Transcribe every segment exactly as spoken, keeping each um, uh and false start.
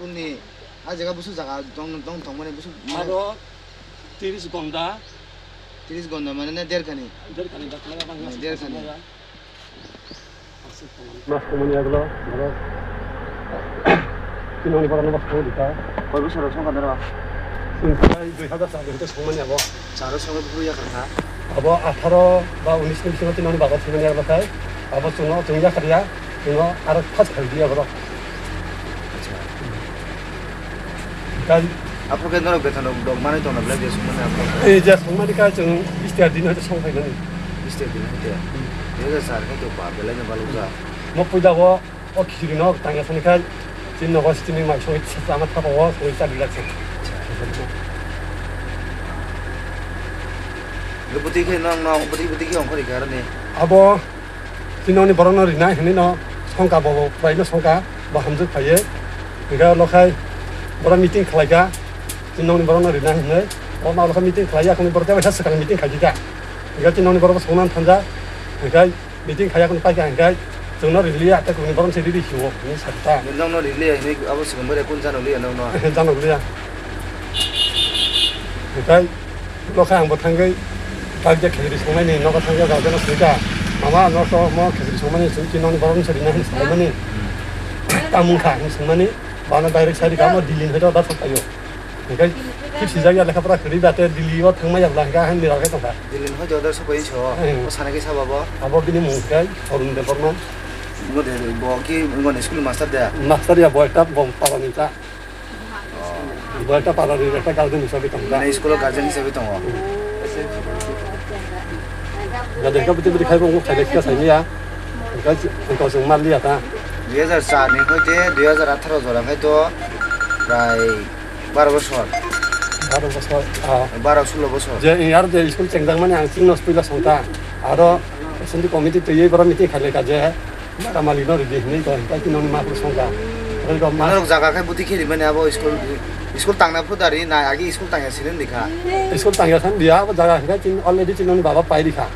School ni a jaga busu jaga tong, tong, tongmani busu mane Aro tiris gonda. Tiris gonda mane na derkani? Derkani dakla bang. Derkani. Mas kumani aglo, bro. Kinoni parano mas kumani ka. Koi bosor song ka dara? Sing kai dui hazar sa dui song mani abo. Charo song buru ya kha. Abo atharo ba unis ni bisingo kinoni bago song mani aglo kai. Abo chungo chung ya kha ya. Chungo aro khas khal dia bro. Acha. Kai. Apo ke norok beton rok dok mani tong na belai je song mani abo. Eh, je song mani kai chung bis tiya din hoite song phai mani. Bis tiya din hoite. Hmm. Dui hazar sar ke to ba belai no balok ja. Mo puida bo. O khichiri no tangya sani khai, chini nogo chini mai songwi chama thapa o songwi cha dilak se. Bwtwi khe nang no, bwtwi, bwtwi khe ongkhorwi khe aroni. Abo chini noni borok no rinai hinwi no songka bo, bo bai no songka, bo hamjwk phaiye. Hingke lo khai borok meeting khlai kha, chini noni borok no rinai hinwi. O ma lo khai meeting khlai ya, khoni borok tei bai kha swkang meeting khai kha. Hingke chini noni borok bo songna thanja, hingke Meeting khaya kunu paikha hingkai chwngno riliya tei kunu borok se rili hiwo hinwi sakha. Nokno riliya hinwi abo swkang bai kun jano liya nokno. Jano liya. Hingkai lokha ang bo thangwi kagja khejri songmani nogo thangwi galjano swikha. Mama nokto mo khejri songmani chwng chini nokni borok se rina hinwi saimani. Tamung kha hinwi swngmani. Bana direct sari kamo Delhi hinwi da thok paio. Hingke kip sijak ya lekha pora kwrwi ba te Delhi o thangma ya bwla hingke ahai ni rok tongkha. Delhi ni hoi jodar sopai so. Hmm. O sana khe sabo bo. Abo bini mung khe Arun Debbarma. Bo de bo ki ngoni school master de. Master ya bo ekta bo para ni ta. Oh. Bo ekta para ni ekta guardian hisabe tongkha. Mane school guardian hisabe tongo. Hmm. Ya de ka bete bete khai bo khai de kya sai ya. Ka ko sung mal liya ta. Dui hazar char ni hoi de dui hazar atharo jora khai to prai Baro bosor. Baro bosor, ah. Baro sulo bosor. Je, yar je school chengjak mani ang chini no puila songkha. Aro S N D committee twiwi borok meeting khailai kha je, jaga malik no ridi hinwi koi, tai chini noni ma phuru songkha. Aro ko ma Norok jaga khai buti khiri mani abo school, school tangna phudari na agi school tangya sirin dikha. School tangya san dia, abo jaga hingkai chini already chini noni baba pai rikha.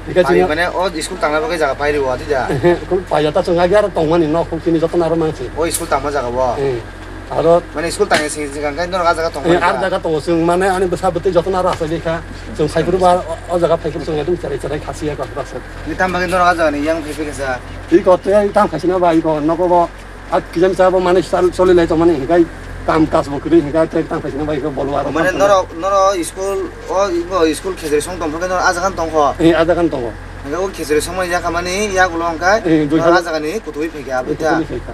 Hingkai Pai chini mane o school tangna bagwi jaga pai riwo ati da. School pai ya ta chwng agi aro tongmani nok khuk chini jotono aro mangsi. O school tangma jaga bo. Hmm. Aro Mane school tangya sing sing kang kai norok a jaga tong Eh, ar jaga tongo chwng, mane ani bwsa bwtwi jotono aro asai kha. Chwng phaiphuru ba o, o jaga phaiphuru chwng ekdom cherai cherai khasi ya kok baksa. Ni tam bagwi norok a jaga ni yang phai phai kha sa. I ko te tam khasi na ba i ko nogo bo a kijam cha bo mane sal choli lai to mane hikai kam kas bo kri hikai te tam khasi na ba i ko bolu aro Mane kam norok, norok school, o, i bo school khejeri song tong phai norok a jaga tong kho. Eh, a jaga tongo. Hikai o khejeri song mani ya kha mani ya gulo hingkai Eh, dui norok a jaga ni kutui phai kha abita. Kutui phai kha.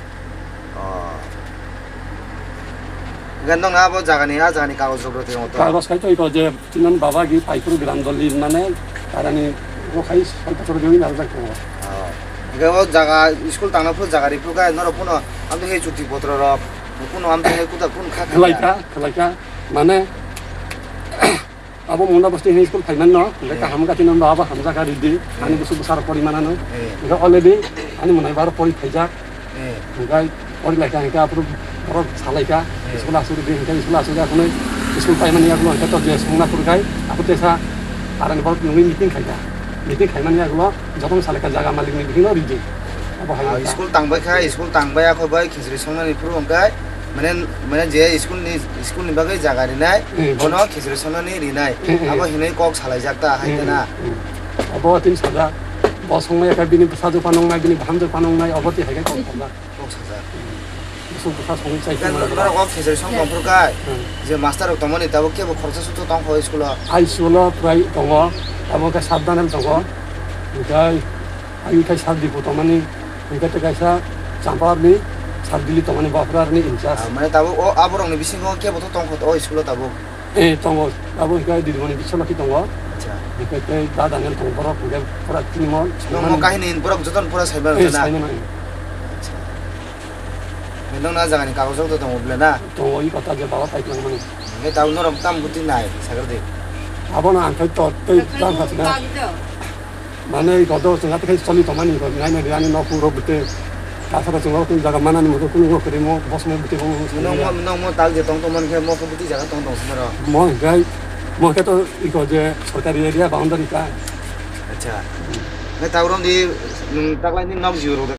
Oh. Gan dong abo jagani, a jagani kagoj rok rw tong. Kagoj khai to iko je tinan baba gi paiphuru gram doli mane karani bo khai sai bosor gwi naljak tongo. Oh. Abo jaga school tangna phuru jaga ri phuru kai norok phunu amtwi hai chuti potro rok phunu amtwi hai kuda phunu kha kha. Khlaika, khlaika. Mane Abo Munda Basti high school phaimani no, hingke Eh. kaham kati no abo hamjak ka ridi, ani Eh. busu bwsarok pori manano. Eh. Hingke already ani mwnai baro pori phaijak. Eh. Hingke pori laikha hingke aphuru borok salaikha, Eh. school asuk ridi hingke school asuk ya khunui school paimani yagulo hingke to je songna phuru khai, aphuru tesa arani borok nungui meeting khaikha. Meeting khaimani yagulo jotono salaikha jaga malikni bisingo ridi. Abo hai Ah, wngkha. School tangbai kha, school tangbai akho bai khichiri songnani phuru hingke mane, mane je school ni, school ni bagwi jaga rinai, Hmm. bono khichiri songnani rinai. Hmm, hmm. Abo hinwi kok salaijak ta hai Hmm, tana. hmm, hmm. Abo tin sajak. Bo songnai khe bini bwsajwk phanoknai, bini bahamjwk phanoknai, abo twi hai khe kok sajak. Kok sajak. Bwswk bwsa songwi chai Khe khwna norok kok khichiri song tong phuru kai. Hmm. Je master rok tongmani tabuk kebo khoroksa sutro tong kho school o. High school o prai tongo, abo khe sat dan tongo. Hingke Ang khe sir Dipu tongmani, hingke tei kaisa Champa ni sir Dili tongmani, bo aphuru aroni in charge. Ah, mane tabuk o aborokni bisingo kebo to tongkho o school o tabuk? Eh, tongo. Abo hingke Didimani Bisolokhi tongo. Acha. Hingke tei Da Daniel tongo, borok hingke pura tini mo Nokmo songmani. Kahini borok jotono pura saiman Eh, wngkha na? Saiman wngkha. Acha. Nokno ah jagani kagoj rok to tongo bwle na? Tongo, i kota je baba pai tongmani. Hingke tabuk norok tam bwtwi nai, sagri di. Abono ang khe to tei tang khasna. Mane iko do chwng athakhai choli tongmani iko nai nai ani nok phung rok bwtwi. Takhara chwng rok jaga manani motong kunu rok kwrwi mo bosong bwtwi bo. Nokmo, nokmo tal je tong tong man khe mo khe bwtwi jaga tong tong sima rok. Mo hwnkhe, mo khe to iko je sorkari area boundary ka. Acha. Hwnkhe ta urom di nwng taklai ni nok jio rok.